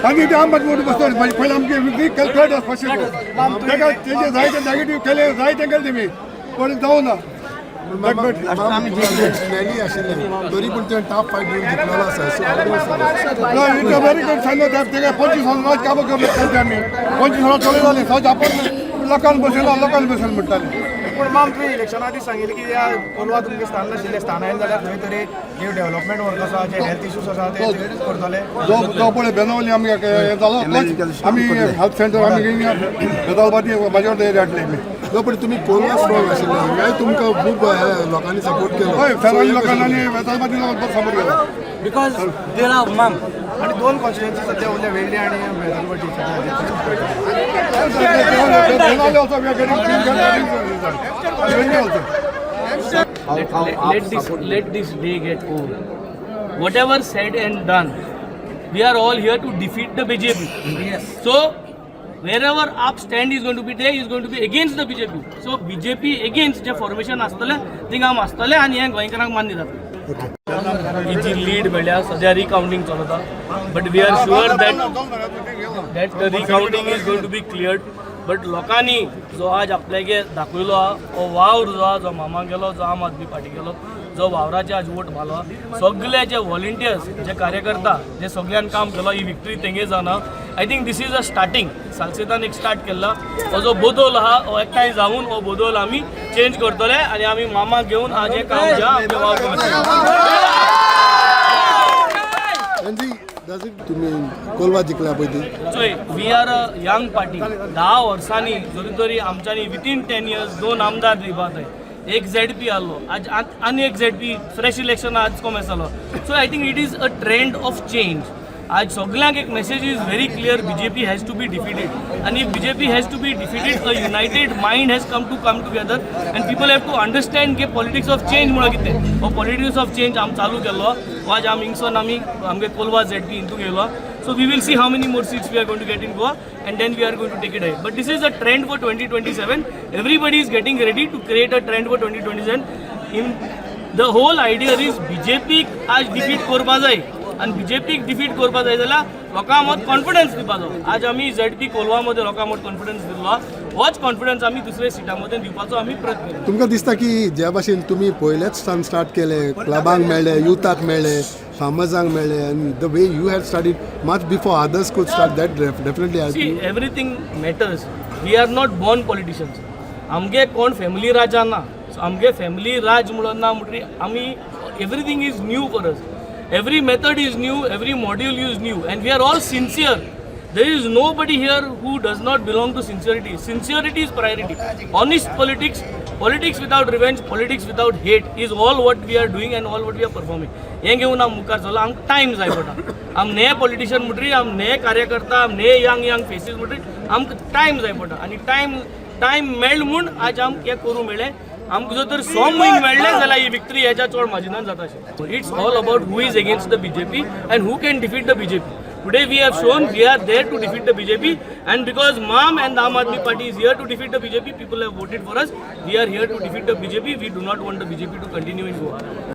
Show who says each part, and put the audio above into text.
Speaker 1: आनी ते आम आदमी बसतो. पयलीं आमगे विक्री कॅल्क्युलेट आसपाचें. ताका तेजे जाय ते नेगेटीव केले, जाय ते केले तेमी, पण जावं ना.
Speaker 2: रॅली आशिल्ले तरी पूण ते टफ फायट दिवन जिखलेलो आसा. So how do you see this?
Speaker 1: No, it's a very good sign that तेका 25 वर्सां कामां करता आमी. 25 वर्सां चलय जालीं. सहज आपण लोकांक बसयला, लोकांक बसयला म्हणटाले.
Speaker 3: पूण माम, तुवें इलेक्शना आदी सांगिल्लें की ह्या कोलवा तुमकां स्थान नाशिल्लें. स्थान आयलें जाल्यार खंय तरी जे डेव्हलपमेंट वर्क आसा, जे हेल्थ इश्यूज आसा, ते करतले.
Speaker 1: जो जो पळय बेनावली आमी हें जालो, तोच आमी हेल्थ सेंटर आमी बेतालबाती म्हाजे कडेन हाडले आमी.
Speaker 2: नो, पण तुमी कोलवा स्ट्रॉंग आशिल्ले. हांगाय तुमकां खूब लोकांनी सपोर्ट केलो.
Speaker 1: हय, फेराळी लोकांनी आनी बेतालबाती लोकांनी बरो सपोर्ट केलो.
Speaker 4: Because they love mom.
Speaker 3: आनी दोन कॉन्स्टिट्युएन्सी सध्या उरल्या, वेळ्ळी आनी Betalbatim.
Speaker 1: Benaulim also we are getting result. Velli also.
Speaker 5: Let this day get over. Whatever said and done, we are all here to defeat the BJP.
Speaker 4: Yes.
Speaker 5: So wherever AAP stand is going to be there is going to be against the BJP. So BJP against J formation आसतलें, थिंगा आम आसतले आनी हें गोंयकारांक मान्य जातलें. ही जी लीड मेळ्ळ्या, सद्या रिकाउंटींग चलता, but we are sure that the recounting is going to be cleared. But लोकांनी जो आज आपल्यागे दाखयलो आहा, हो वावर जो आहा, जो मामा गेलो, जो आम आदमी पार्टी गेलो, जो वावराचे आज वोट घालो, सगळे जे व्हॉलेंटियर्स, जे कार्यकर्ता, जे सगळ्यान काम केलो, ही विक्ट्री तेंगे जावना. I think this is a starting. सालसेतान एक स्टार्ट केल्ला हो जो बदल आहा, हो एकठांय जावन हो बदल आमी चेंज करतले आनी आमी मामाक घेवन आज हें काम जे आहा, आमचें वावर करतले.
Speaker 2: एनजी, does it तुमी कोलवा जिखल्या पळय ती.
Speaker 5: चोय, we are a young party. 10 वर्सांनी जरी तरी आमच्यांनी विथीन 10 इयर्स दोन आमदार दिवपा जाय. एक झेडपी आहलो आज, आनी एक झेडपी फ्रेश इलेक्शन आज कोमेस जालो. So I think it is a trend of change. आज सगळ्यांक एक message is very clear: BJP has to be defeated. आनी if BJP has to be defeated, a united mind has come together and people have to understand की politics of change म्हणून कितें. हो politics of change आम चालू केल्लो. हो आज आम हिंगसोन आमी आमगे कोलवा झेडपी हितून येयलो. So we will see how many more seats we are going to get in Goa and then we are going to take it ahead. But this is a trend for 2027. Everybody is getting ready to create a trend for 2027. In the whole idea is BJP आज defeat करपा जाय आनी बीजेपीक defeat करपा जाय जाल्यार लोकां मत confidence दिवपा जाय. आज आमी झेडपी कोलवा मध्ये लोकां मत कॉन्फिडन्स दिल्लो, होच कॉन्फिडन्स आमी दुसऱ्या सिटां मध्ये दिवपाचो आमी प्रयत्न करता.
Speaker 2: तुमकां दिसता की ज्या भाशेन तुमी पयलेच सान स्टार्ट केले, क्लबांक मेळ्ळे, युथाक मेळ्ळे, फार्मर्सांक मेळ्ळे, आनी the way you had started much before others could start, that definitely help.
Speaker 5: See, everything matters. We are not born politicians. आमगे कोण फॅमिली राजा ना. सो आमगे फॅमिली राज म्हणून ना म्हणटरी आमी everything is new for us. Every method is new, every module is new, and we are all sincere. There is nobody here who does not belong to sincerity. Sincerity is priority. Honest politics, politics without revenge, politics without hate is all what we are doing and all what we are performing. हें घेवन आम मुखार चल्ला. आमकां time जाय पडटा. आम ने पॉलिटिशियन म्हणटरी, आम ने कार्यकर्ता, आम ने यंग यंग फेसीस म्हणटरी आमकां टायम जाय पडटा. आनी टायम टायम मेळ म्हूण आज आमकां हें करूं मेळ्ळें. आमकां जर तर 6 म्हयने मेळ्ळे जाल्यार ही विक्ट्री हेच्या चड मार्जिनान जाता अशें. It's all about who is against the BJP and who can defeat the BJP. Today we have shown we are there to defeat the BJP, and because Mom and the Aam Aadmi Party is here to defeat the BJP, people have voted for us. We are here to defeat the BJP. We do not want the BJP to continue in Goa.